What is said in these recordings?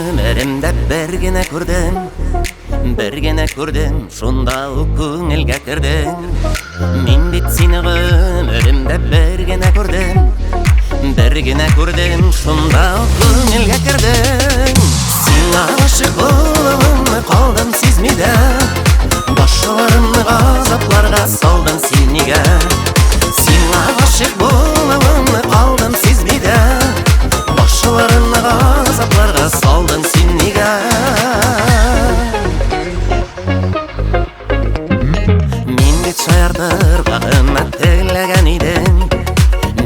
гомеремдә бер генә күрдем, бер генә күрдем, шунда ук күңелгә кердең. Мин бит сине гомеремдә бер генә күрдем, бер генә күрдем, шунда ук күңелгә кердең. Сиңа гашыйк булуымны калдым сизми дә, башларымны газапларга салдың син нигә? Сиңа гашыйк булуымны калдым сизми дә, башларымны газапларга салдың син нигә? Мин бит шаяртырга гына теләгән идем,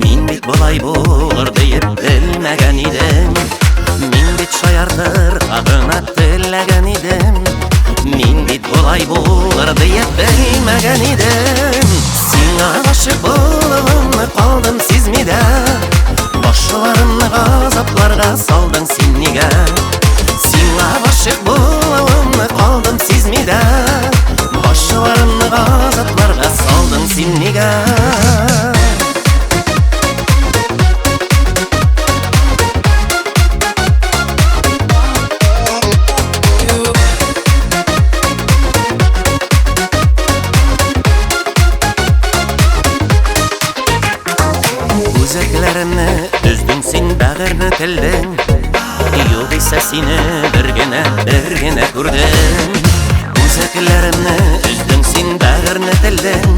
мин бит болай булыр диеп белмәгән идем. Мин бит шаяртырга гына теләгән идем, мин бит болай булыр диеп белмәгән идем. Сиңа гашыйк булуымны калдым сизми дә, башларымны газапларга салдың син нигә? Сиңа гашыйк булуымны калдым сизми дә, башларымны газапларга салдың син нигә? Үзәкләремне өздең син, бәгырьне телдең, югыйсә сине бер генә, бер генә күрдем. Үзәкләремне өздең син, бәгырьне телдең,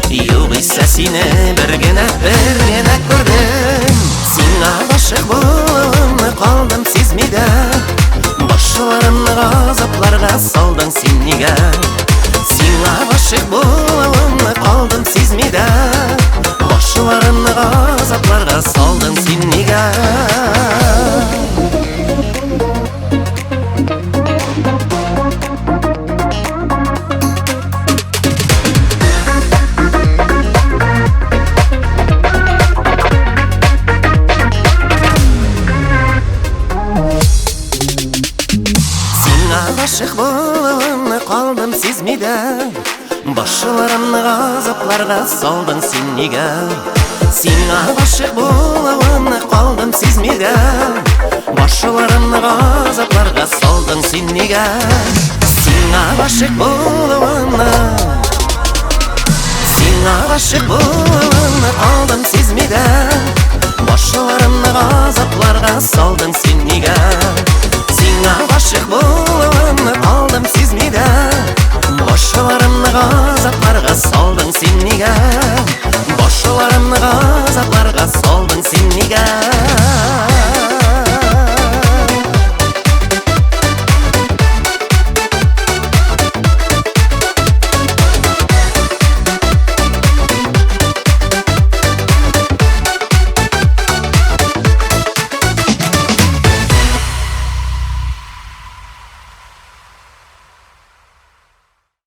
югыйсә сине бер генә, бер генә күрдем. Сиңа гашыйк булуымны калдым сизми дә, башларымны газапларга салдың син нигә? Сиңа гашыйк булуымны калдым сизми дә, башларымны газапларга салдың син нигә? Сиңа гашыйк булуымны калдым сизми дә, башларымны газапларга салдың син нигә? Сиңа гашыйк булуымны калдым сизми дә, башларымны газапларга салдың син нигә? Сиңа гашыйк булуымны, сиңа гашыйк булуымны калдым сизми дә, башларымны газапларга салдың син нигә? Сиңа гашыйк булуымны калдым сизми дә, башларымны газапларга салдың син нигә? Башларымны газапларга салдың син нигә?